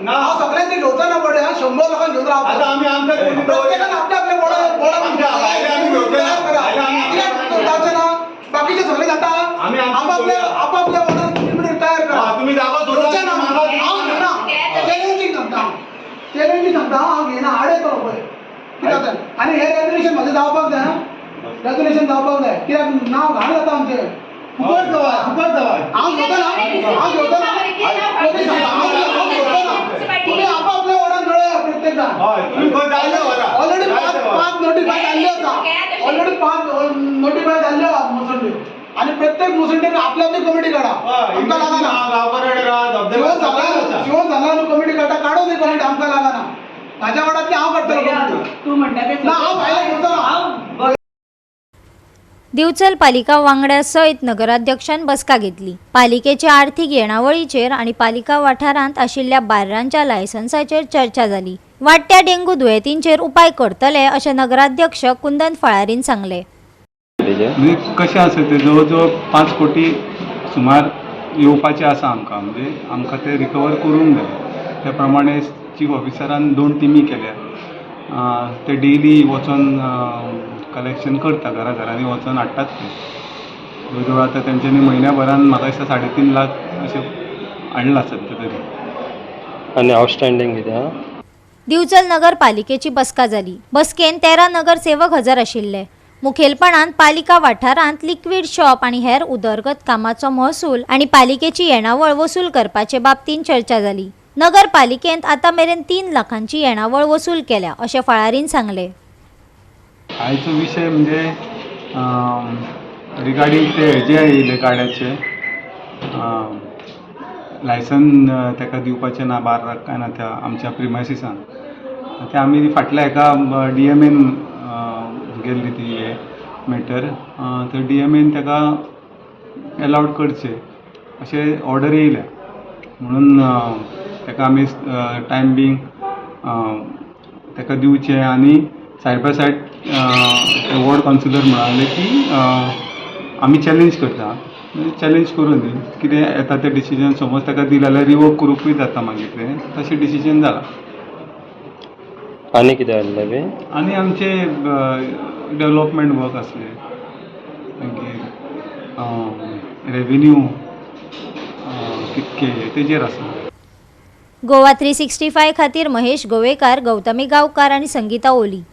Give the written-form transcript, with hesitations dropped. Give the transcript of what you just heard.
ना. हांव सगळ्यांचे घेवचो ना पडे. हांव 100 लोकांक घेवन आता रावता. आमी आमच्या कोणी प्रत्येकान आपल्या आपल्या बोर्डा बोर्डा आमच्या भायले आमी घेवचे ना. तयार करा. भायले आमी कित्याक जावचें ना? बाकीचे सगळे जाता. आमी आमचे आपापल्या घेवया. आपापल्या वॉर्डान कमिटी तयार करा. हा, तुम्ही जागो सोडा. घेवचें ना. हांव घेना. चॅलेंजींग सांगता, चॅलेंजींग सांगता, हांव घेना. आडे तो पळय कितें जाता. आनी हे रेजोल्युशन म्हजें जावपाक जाय. रेजोल्युशन जावपाक जाय, कित्याक नांव घाण जाता आमचें. फुकट दवाय, फुकट दवाय. हांव घेवचो ना, हांव घेवचो ना. कोणी सांगता, हांव घेवचो ना. तुम्ही आपापल्या वॉर्डान मेळया प्रत्येक जाण. हय, तुम्ही खंय जाय ते व्हरा. ऑलरेडी जाय पांच ते व्हरा. पांच नोटिफाय जाल्ल्यो आसा. ऑलरेडी पांच नोटिफाय जाल्ल्यो आसा मुसंड्यो. आनी प्रत्येक मुसंडीन आपली आपली कमिटी काडा. हय, आमकां लागना. गांवकराडे राहा, धबधबे शिवोन जाला, शिवोन जाला न्हू. कमिटी काडटा, काडूं दी कमिटी. आमकां लागना. म्हाज्या वाड्यांतली हांव काडटलो कमिटी. तूं म्हणटा तें. ना, हांव भायल्यान घेवचो ना. हांव दिवचल पालिका वांगड्या सयत नगराध्यक्षान बसका घेतली. पालिकेच्या आर्थिक येणावळीचेर आनी पालिका वाठारांत आशिल्ल्या बार्रांच्या लायसन्साचेर चर्चा जाली. वाडट्या डेंगू दुयेंतींचेर उपाय करतले अशें नगराध्यक्ष कुंदन फळारीन सांगलें. म्हणजे कशें आसा तें, जवळ जवळ 5 कोटी सुमार येवपाचें आसा आमकां. म्हणजे आमकां तें रिकवर करूंक जाय. त्या प्रमाणे चीफ ऑफिसरान दोन टिमी केल्या. ते डेली वचोन कलेक्शन करता, घरा घरांनी वचोन हाडटात ते. जवळ जवळ आतां तेंच्यांनी म्हयन्या भरान म्हाका दिसता 3.5 लाख अशें हाडलां सद्या तरी. आनी आउटस्टँडींग कितें आहा? दिवचल नगरपालिकेची बसका जाली. बसकेन 13 नगरसेवक हजर आशिल्ले. मुखेलपणान पालिका वाठारांत लिक्वीड शॉप आनी हेर उदरगत कामाचो महसूल आनी पालिकेची येणावळ वसूल करपाचे बाबतींत चर्चा जाली. नगरपालिकेंत आतां मेरेन 3 लाखांची येणावळ वसूल केल्या अशें फळारीन सांगलें. आयचो विशय म्हणजे रिगार्डींग ते हेजे येयले, गाड्याचे लायसन ताका दिवपाचें ना बार्राक काय ना त्या आमच्या प्रिमायसिसान. ते आमी फाटल्या हेका डीएमएन गेल्ली ती हे मॅटर. तर डीएमएन ताका एलावड करचें अशें ऑर्डर येयल्या म्हणून ताका आमी टायम बींग ताका दिवचें. आनी side by side ward councillor म्हणाले की आमी चॅलेंज करता. चॅलेंज करूं दी, कितें येता तें डिसिजन. समज ताका दिलें जाल्यार रिवोक करूंकूय जाता मागीर तें. तशें डिसिजन जालां. आनी कितें आहलें बी? आनी आमचे डेवलपमेंट वर्क आसले, मागीर रेवेन्यू कितके तेजेर आसलें. गोवा 365 खातीर महेश गोवेकार, गौतमी गांवकार आनी संगीता ओली.